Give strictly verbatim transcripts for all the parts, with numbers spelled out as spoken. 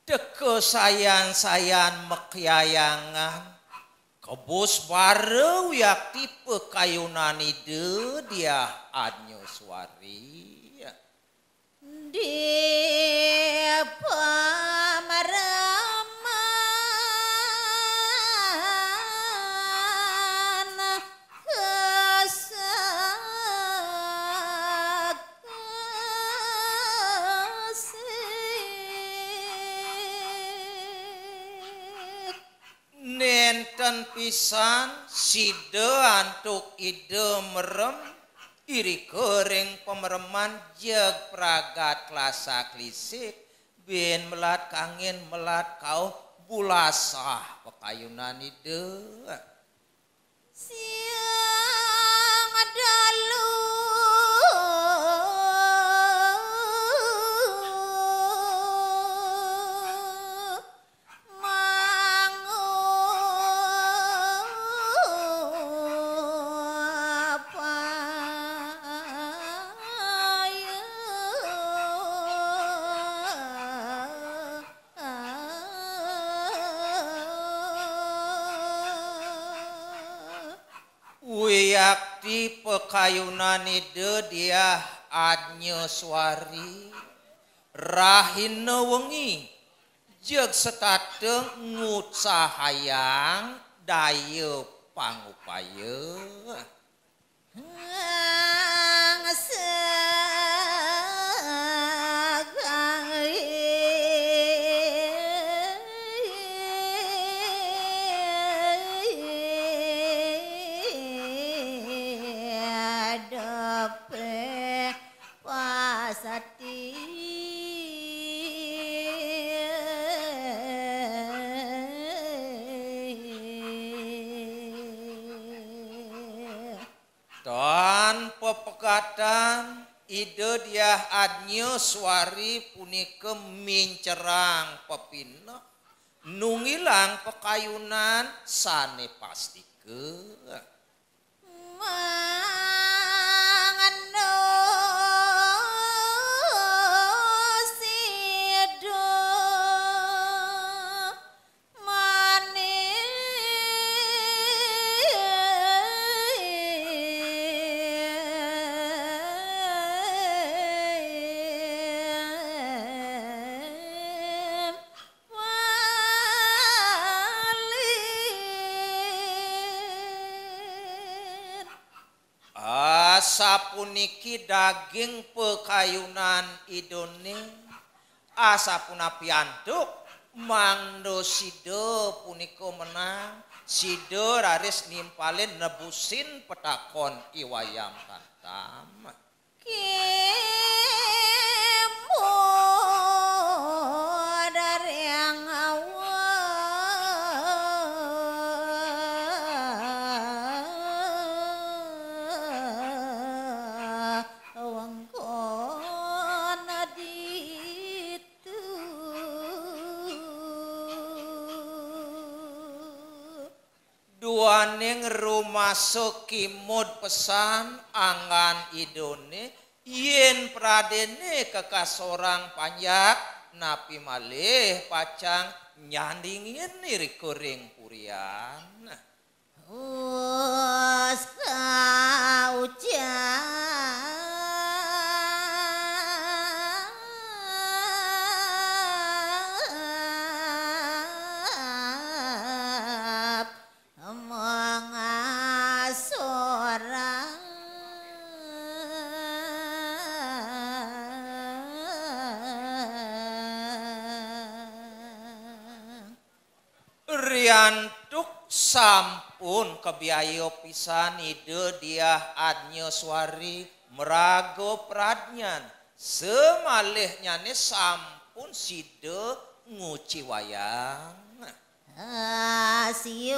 Teka sayan-sayan makyayangan, kebus bara wiakti pakayunan Ida Diah Anyaswari. Di pamereman kesekesik. Nenten pisan sida antuk Ida merem irika ring pamereman jeg pragat klasak-klisik, buin melat kangin melat kauh bulasah pakayunan Ida. Siang dalu mangupaya. Wiakti pakayunan Ida Diah Anyaswari, rahina wengi, jeg setata ngutsahayang daya pangupaya. Depe pasati. Tan pepegatan, Ida Diah Anyaswari punika mincerang pepineh, nunggilang pakayunan sane pastika. Mangendo sida maning malin. Asapuniki daging pakayunan Idane, asapunapi antuk mangda sida punika menang, sida raris nimpalin nebusin patakon I Wayang Kantam. Kimud ring wewengkon ditu. Duaning rumasa kimud pesan anggan Idane, yen pradene kakasorang panjak, napi malih pacang nyandingin irika ring purian. Us kaucap. Mangasorang. Riantuk sampun kabiaya pisan Ida Diah Anyaswari maraga pradnyan, samalihnyane sampun sida nguci wayang. Asya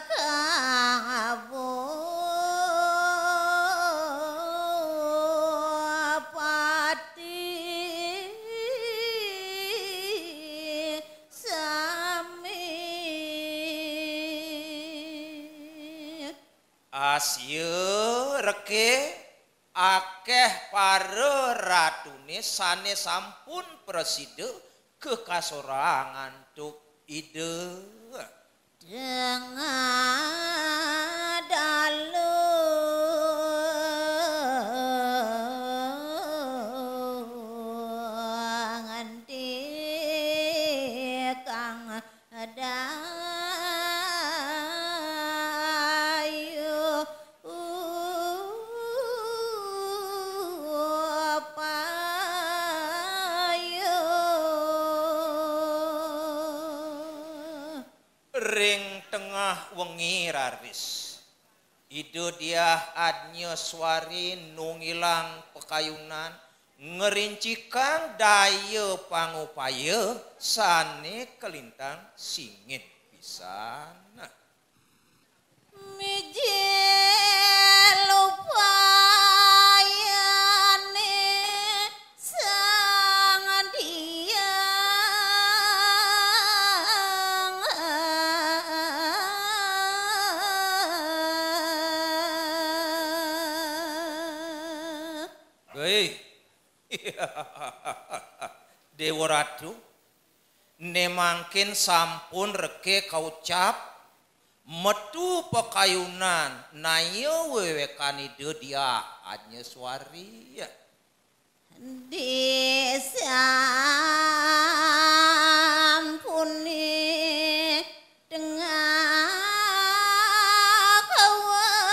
kang pati sami. Asya reke akeh para ratune sane sampun prasida kekasorang antuk Ida. Tengah dalu ngendikang dayu payu. Ring tengah wengi raris, Ida Diah Adnyaswari nungilang pakayunan, ngrincikang daya pangupaya sane kalintang singit pisan. Mijil upayane Sang Diah. Hei. Dewa Ratu, ne mangkin sampun reke kaucap, metu pakayunan naya wewekan Ida Diah Adnyaswari. Disampune tengah wengi.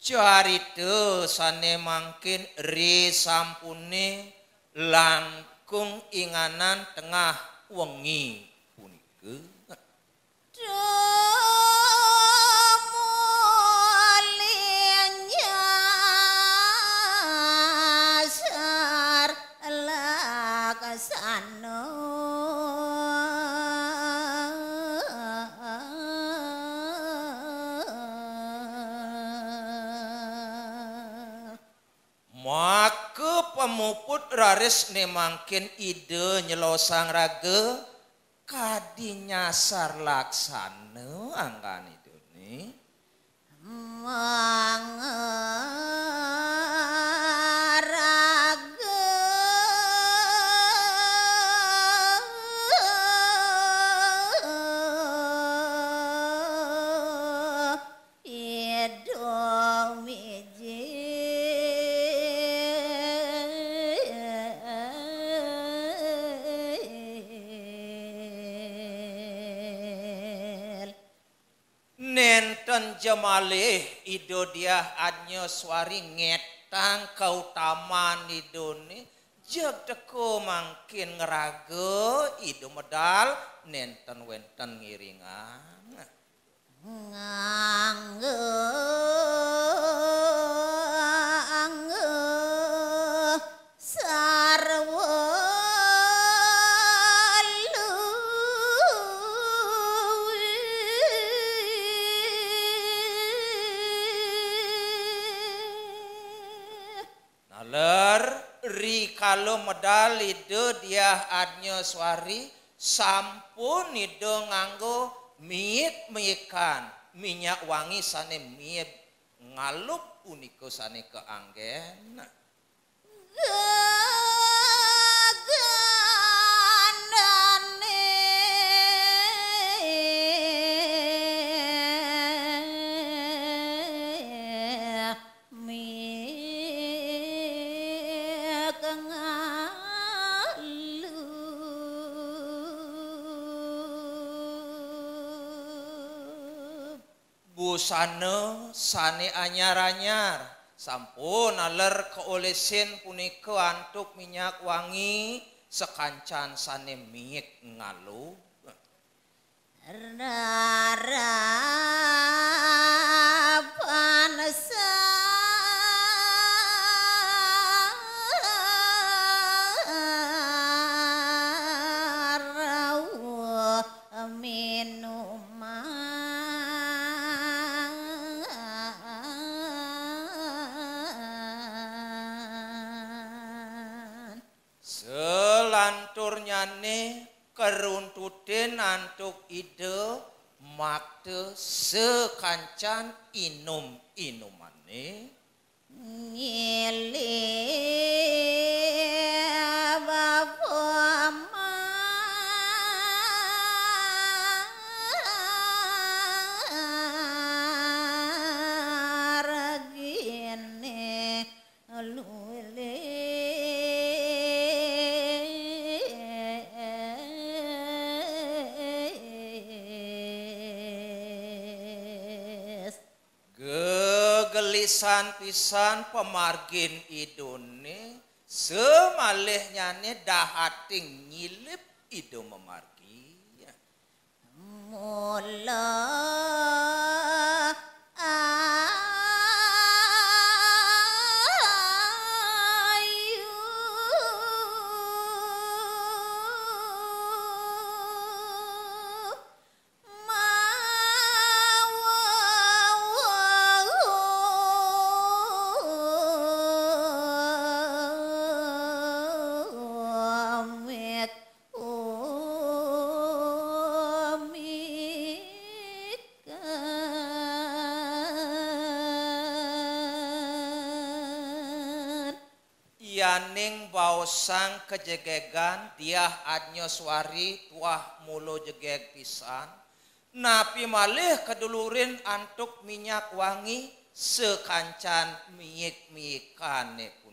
Carita sane mangkin risampune langkung inganan tengah wengi punika. Tumuli nyasar laksana. Maka pamuput raris ne mangkin Ida nyelosang raga, kadi nyasar laksana anggan Idane. Mangaraga Ida Mijil. Nenten ja malih Ida Diah Adnyaswari ngetang kautaman Idane, jeg teka mangkin ngraga Ida medal nenten wenten ngiringang. Ngangge, angge, sarwa luwih. Naler rikala medal Ida Diah Adnyaswari sampun Ida nganggo miik-miikan minyak wangi sane miik ngalub punika sane kaanggen. Geganane miik ngalub. Busana sane anyar-anyar sampun naler kaolesin punika antuk minyak wangi sakancan sane miik ngalub. Rarapan sarwa minuman. Salanturnyane karuntutin antuk Ida Makta sakancan inum-inumane. Gegelisan pisan pamargin Idane, samalihnyane dahating nyilip Ida mamargi. Mula ayu mawit umikan. Yaning baosang kajegegan, Diah Anyaswari tuah mula jegeg pisan. Napi malih kadulurin antuk minyak wangi sakancan miik-miikane